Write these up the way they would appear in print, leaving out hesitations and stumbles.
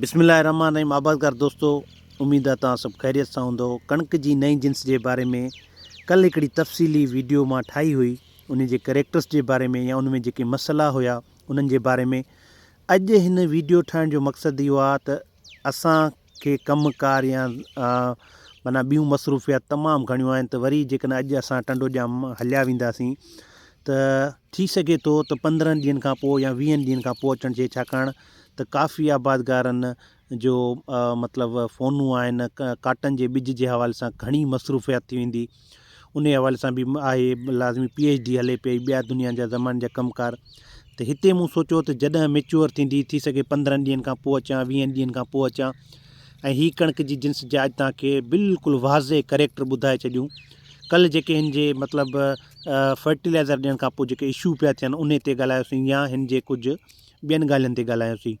بسم الله الرحمٰن الرحيم آبادگار دوستو اميد آ توهان سڀ خيريت سان هوندو ڪڻڪ جي نئين جنس جي باري ۾ ڪل هڪڙي تفصيلي ويڊيو مان ٺاهي هئي ان جي ڪريڪٽرس جي باري ۾ يا ان ۾ جيڪي مسئلا هيا انهن جي باري ۾ اڄ هن ويڊيو ٺاهڻ جو مقصد اهو آ ته اسان کي ڪم ڪار يا معنيٰ ٻيون مصروفيات تمام گهڻيون آهن ته وري جيڪڏهن اڄ اسان ٽنڊو ڄام هليا وينداسين ته ٿي سگهي ٿو ته پندرهن ڏينهن کان پوء يا ويهن ڏينهن کان پوء اچڻ ٿئي ڇاڪاڻ ته ڪافي آبادگارن جو مطلب فونون آهن ڪاٽن جي ٻج جي حوالي سان گهڻي مصروفيات ٿي ويندي انهي حوالي سان به آهي لازمي پي ايڇ ڊي هلي پئي ٻيا دنيا جا زماني جا ڪم ڪار ته هتي مون سوچيو ته جڏهن ميچوئر ٿيندي ٿي سگهي پندرهن ڏينهن کان پوء اچان ويهن ڏينهن کان پوء اچان ۽ هي ڪڻڪ جي جنس جا اڄ توهان کي بلڪل واضح ڪريڪٽر ٻڌائي ڇڏيون ڪل جيڪي هن جي مطلب فرٽيلائزر ڏيڻ کان پوء جيڪي اشو پيا ٿين انهي تي ڳالهايوسين يا هن جي ڪجهه ٻين ڳالهين تي ڳالهايوسين.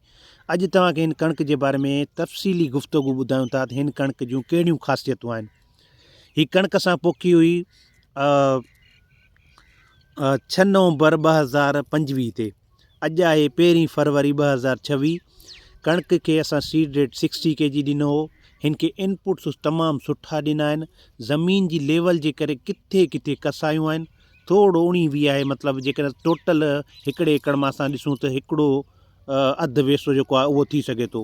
اڄ توهان کي هن ڪڻڪ جي باري ۾ تفصيلي گفتگو ٻڌايون ٿا ته هن ڪڻڪ جون ڪهڙيون خاصيتون آهن. هي ڪڻڪ اسان پوکي هئي ڇهه نومبر 2025 تي. اڄ آهي پهرين فروري 2026. ڪڻڪ کي اسان سيڊ ريٽ سڪسٽي ڪي جي ڏنو هو. هن کي انپوٽس تمام سٺا ڏنا آهن. زمين جي ليول جي ڪري ڪٿي ڪٿي ڪسايون آهن. ٿورو اڻي ويهه آهي مطلب جيڪڏهن ٽوٽل هڪڙي ايڪڙ مان اسان ڏسون ته هڪڙو اڌ ويسو جيڪو آهي اهو ٿي سگهي ٿو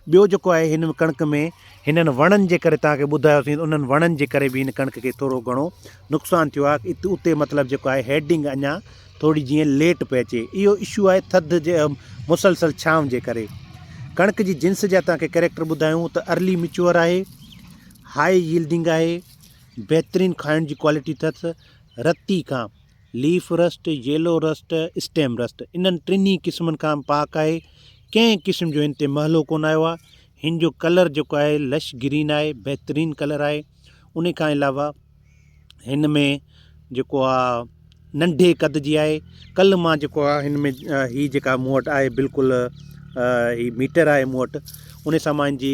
ٻيو جيڪو آهي هن ڪڻڪ ۾ هنن وڻن جي ڪري توهان کي ٻڌايوسين ته انهن وڻن جي ڪري به هن ڪڻڪ کي ٿورو گهڻو نقصان ٿيو آهي اتي مطلب جيڪو آهي هيڊنگ اڃا ٿوري جيئن ليٽ پئي اچي اهو اشو آهي ٿڌ جي مسلسل ڇانو جي ڪري ڪڻڪ جي جنس جا توهان کي ڪريڪٽر ٻڌايون ته ارلي ميچوئر آهي هائي ييلڊنگ آهي بهترين کائڻ جي ڪوالٽي اٿس رتي کان leaf rust, yellow rust, stem rust انهن ٽنهي قسمن کان پاڪ آهي. ڪنهن قسم جو هن تي محلو ڪونه آيو آهي. هن جو ڪلر جيڪو آهي لش گرين آهي بهترين ڪلر آهي. ان کان علاوه هن ۾ جيڪو آهي ننڍي قد جي آهي. ڪل مان جيڪو آهي هن ۾ هي جيڪا مون وٽ آهي بلڪل هي ميٽر آهي مون وٽ ان سان مان هن جي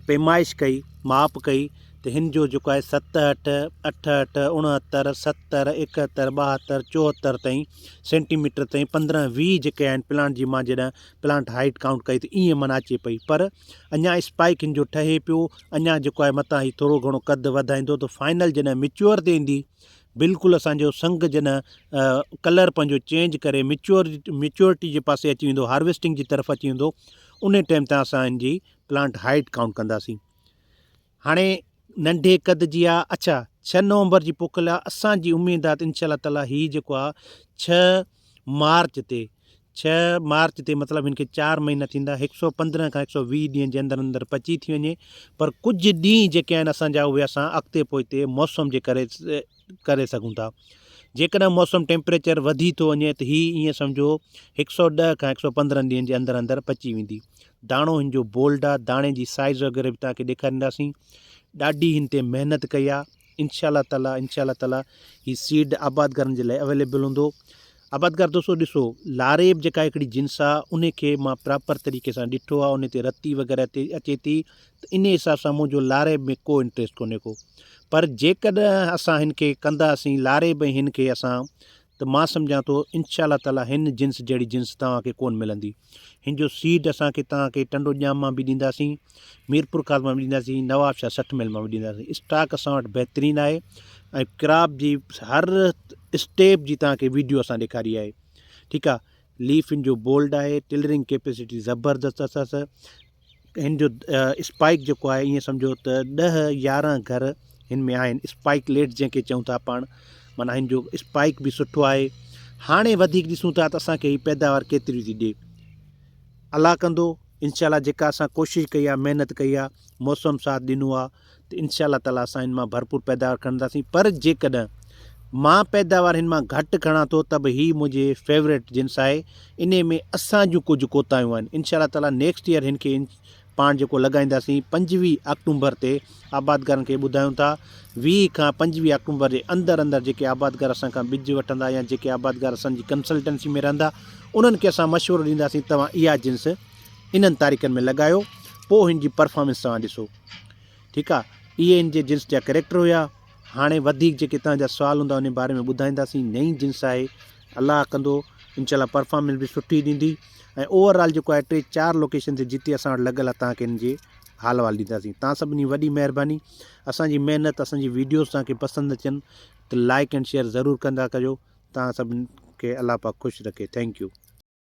پيمائش ڪئي ماپ ڪئي ته هن جو جيڪو آهي ست اٺ، اٺ اٺ، اڻهتر، ستر، ايڪهتر، ٻاهتر، چوهتر تائين سينٽي ميٽر تائين پندرهن ويهه جيڪي آهن پلانٽ جي مان جڏهن پلانٽ هائيٽ ڪائونٽ ڪئي ته ائين معنيٰ اچي پئي پر اڃا اسپائڪ هن جو ٺهي پيو اڃا جيڪو آهي متان هي ٿورو گهڻو قد وڌائيندو ته فائنل جڏهن ميچوئر تي ايندي بلڪل اسانجو سنگ جڏهن ڪلر پنهنجو چينج ڪري ميچوئر ميچورٽي جي پاسي اچي ويندو هارويسٽنگ جي طرف اچي ويندو ان ٽائيم تان اسان هن جي پلانٽ هائيٽ ڪائونٽ ڪنداسين هاڻي ننڍي قد جي آ اڇا ڇهه نومبر جي پوکيل آ اسان جي اميد آ ته انشاء الله تعالي هي جيڪو آ ڇهه مارچ تي ڇهه مارچ تي مطلب هن کي چار مهينا ٿيندا هڪ سو پندرهن کان هڪ سو ويهه ڏينهن جي اندر اندر پچي ٿي وڃي پر ڪجهه ڏينهن جيڪي آهن اسان جا اهي اسان اڳتي پوئتي موسم جي ڪري ڪري سگهون ٿا جيڪڏهن موسم ٽيمپريچر وڌي ٿو وڃي ته هي ائين سمجهو هڪ سو ڏهه کان هڪ سو پندرهن ڏينهن جي اندر اندر پچي ويندي داڻو هن جو بولڊ آ داڻي جي سائيز وغيره به توهان کي ڏيکارينداسين ڏاڍي هن تي محنت ڪئي آ انشاء الله تعالي انشاء الله تعالي هي سيڊ آبادگارن جي لاء اويليبل هوندو آبادگار دوستو ڏسو لاريب جيڪا هڪڙي جنس آ ان کي مان پراپر طريقي سان ڏٺو آ ان تي رتي وغيره تي اچي ٿي ته ان حساب سان منهنجو لاريب ۾ ڪو انٽريسٽ ڪونهي ڪو پر جيڪڏهن اسان هن کي ڪنداسين لاريب ۽ هن کي اسان ته مان سمجهان ٿو انشاء الله تعالي هن جنس جهڙي جنس توهان کي ڪونه ملندي. هن جو سيڊ اسان کي توهان کي ٽنڊو ڄام مان به ڏينداسين، ميرپورخاص مان به ڏينداسين، نوابشاهه 60 ميل مان به ڏينداسين. اسٽاڪ اسان وٽ بهترين آهي ۽ ڪراپ جي هر اسٽيپ جي توهان کي ويڊيو اسان ڏيکاري آهي. ٺيڪ آهي. ليف هن جو بولڊ آهي، ٽلرنگ ڪيپيسٽي زبردست اٿس. هن جو اسپائڪ جيڪو آهي ائين سمجهو ته ڏهه يارهن گهر هن ۾ آهن اسپائڪ ليٽ جنهن کي چئون ٿا پاڻ معنيٰ هن جو اسپائڪ به سٺو آهي هاڻي وڌيڪ ڏسون ٿا ته اسان کي هي پيداوار ڪيتري ٿي ڏي الله ڪندو انشاء الله جيڪا اسان ڪوشش ڪئي آهي محنت ڪئي آهي موسم ساٿ ڏنو آهي ته انشاء الله تعالي اسان هن مان ڀرپور پيداوار کڻنداسين پر جيڪڏهن مان پيداوار هن مان گهٽ کڻان ٿو ته به هي منهنجي فيوريٽ جنس آهي انهي ۾ اسان جون ڪجهه ڪوتاهيون آهن انشاء الله تعالي نيڪسٽ ايئر هن کي پاڻ جيڪو لڳائينداسين 25 آڪٽومبر تي آبادگارن کي ٻڌايون ٿا 20 کان 25 آڪٽومبر جي اندر اندر جيڪي آبادگار اسان کان ٻج وٺندا يا جيڪي آبادگار اسان جي ڪنسلٽنسي ۾ رهندا انهن کي اسان مشورو ڏينداسين توهان اها جنس انهن تاريخن ۾ لڳايو پوء هن جي پرفارمنس توهان ڏسو ٺيڪ آ اهي ان جي جنس جا ڪريڪٽر هيا هاڻي وڌيڪ جيڪي توهان جا سوال هوندا انهي باري ۾ ٻڌائينداسين نئين جنس آهي الله ڪندو انشاء الله پرفارمنس به سٺي ڏيندي ۽ اوور آل جيڪو آهي ٽي چار لوڪيشن تي جتي اسان وٽ لڳل آهي توهان کي ان جي حال احوال ڏينداسين توهان سڀني وڏي مهرباني اسان جي محنت اسان جي ويڊيوز توهان کي پسند اچن ته لائڪ اينڊ شيئر ضرور ڪندا ڪجو توهان سڀني کي الله پاڪ خوش رکي thank you.